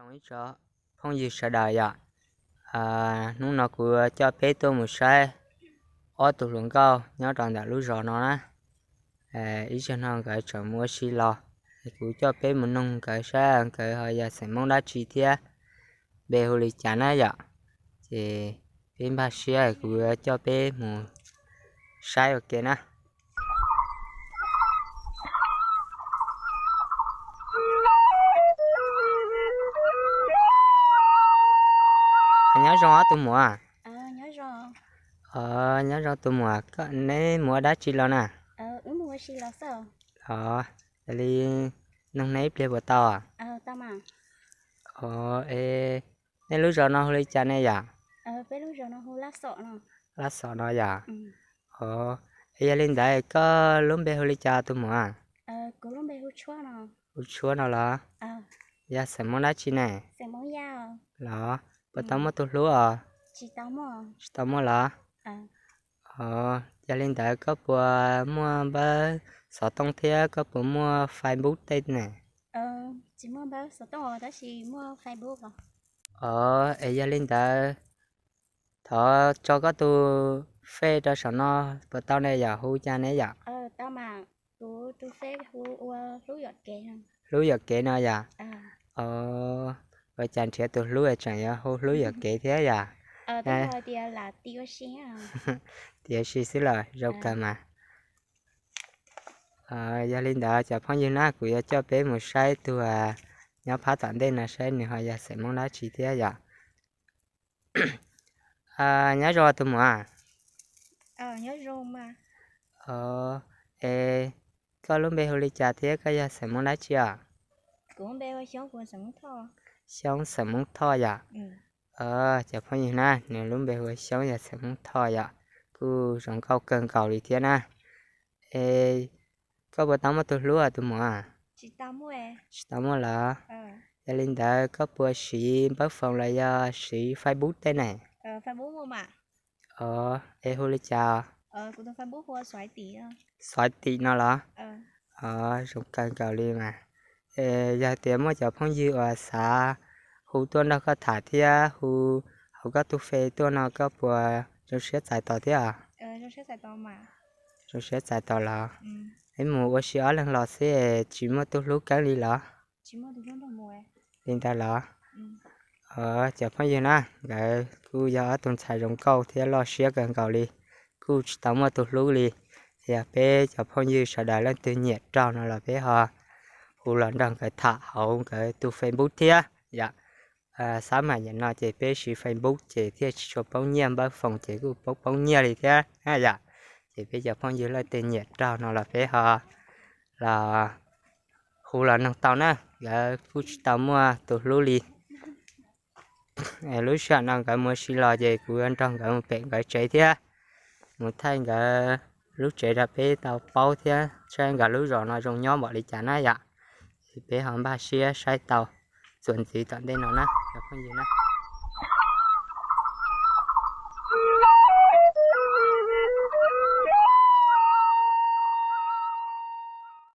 Ib tsoom phooj ywg sawv daws yom, hnub no kuv coj peb tuaj mus saib ob tug hluas nkauj nyob rau ntawm lub zos no na. Ib zaug no nkawd tseem mus ua si los, kuv coj peb mus noog nkawd saib nkawd ho yog xeem Hmoob dab tsi thiab npe hu li cas na yom. Ces peb npaj siab kuv coj peb mus saib ua ke na. Nyob zoo ob tug muam. Nyob zoo tus muam, neb mus ua dab tsi los na? Os, yog li noog neb ib pliag puas tau? Os, es nej lub zos no hu li cas ne yom? Laj Xom no yom? Os, es yog li ntawd koj lub npe hu li cas tus muam? Hu Tshuab no los? Yog xeem Hmoob dab tsi ne? Los, puas tau muaj tus hlub os? Tsis tau muaj los? Os, yog li ntawd koj puas muaj npawb xov tooj thiab koj puas muaj Facebook tej ne? Os, es yog li ntawd thov tso koj tus Face rau saum no puas tau ne yom, hu cas ne yom? Hlub Yuam Kev no yom? Os, ua cas nrhiav tus hlub tseem yuav hu Hlub Yuam Kev thiab yom? Tiam sis xwb los zoo kawg mas. Yog li ntawd cov phooj ywg na, kuv yuav coj peb mus saib tus nyob phab tom ntej no saib nws ho yog xeem Hmoob dab tsi thiab yom. Nyob zoo tus muam. Es koj lub npe hu li cas thiab koj yog xeem Hmoob dab tsi os? Xyoob xeem Hmoob Thoj yom? Cov phooj ywg na, nws lub npe hu ua Xyoob yog xeem Hmoob Thoj yom, kuj zoo nkauj kawg nkaus li thiab na. Es koj puas tau muaj tus hlub tus muam? Tsis tau muaj los? Yog li ntawd koj puas siv npawb foos los yog siv Facebook tej ne? Os, es hu li cas? Xaiv Tim no los? Os, zoo kawg nkaus li mas. Yog tias muaj cov phooj ywg uas xav hu tuaj nrog koj tham thiab hu hauv koj tus Face tuaj no koj puas zoo siab txais tos thiab? Zoo siab txais tos los? Peb mus ua si ob leeg los xwb tsis muaj tus hlub keeb li los? Li ntawd los? Os, cov phooj ywg na, nkawd kuj yog ob tug ntxhais zoo nkauj thiab loj siab kawg nkaus li, kuj tsis tau muaj tus hlub li. Yog peb cov phooj ywg sawv daws leej twg nyiam raug no los peb ho hu los nrog nkawd tham hauv nkawd tus Facebook thiab yom. Xab mam nyam no ces peb siv Facebook ces thiaj tsis tshua poob nyiaj, npawb foos ces kuj poob poob nyiaj li thiab yom. Ces peb cov phooj ywg leej twg nyiam raug no los peb ho los hu los noog tau na, nkawd kuj tsis tau muaj tus hlub li. Lub sij hawm no nkawd mus ua si los ces kuv yuav nrog nkawd mus pem nkawd tsev thiab mus thaij nkawd lub tsev rau peb tau paub thiab saib nkawd lub zos no zoo nyob npaum li cas na yom. Es peb ho npaj siab saib tau txuas ntxiv tom ntej no na cov phooj ywg na.